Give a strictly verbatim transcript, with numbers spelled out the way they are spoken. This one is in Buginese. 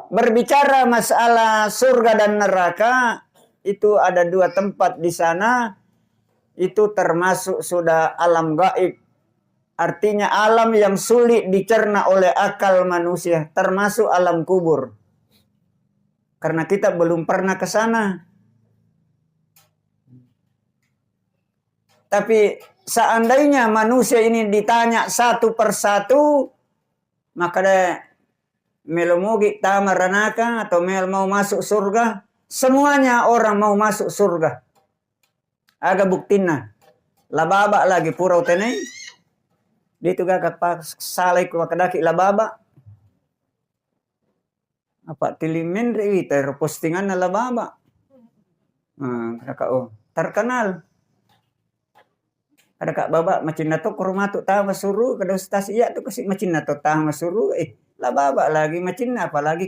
Berbicara masalah surga dan neraka, itu ada dua tempat di sana, itu termasuk sudah alam gaib. Artinya alam yang sulit dicerna oleh akal manusia, termasuk alam kubur. Karena kita belum pernah ke sana. Tapi seandainya manusia ini ditanya satu per satu, maka deh, melo mogi tama ranaka atau melo mau masuk surga, semuanya orang mau masuk surga. Aga buktinna? Lababa lagi pura utenai. Dia itu gak apa salai ku makadaki lababa. Apa tili menre wita ero postinganna lababa. Nah, kaka, oh, terkenal. Ada kak baba macinna to koro matu tama suru, kada ustaz iya tu kasi macinna to tama suru, eh, lababa lagi macinna, apalagi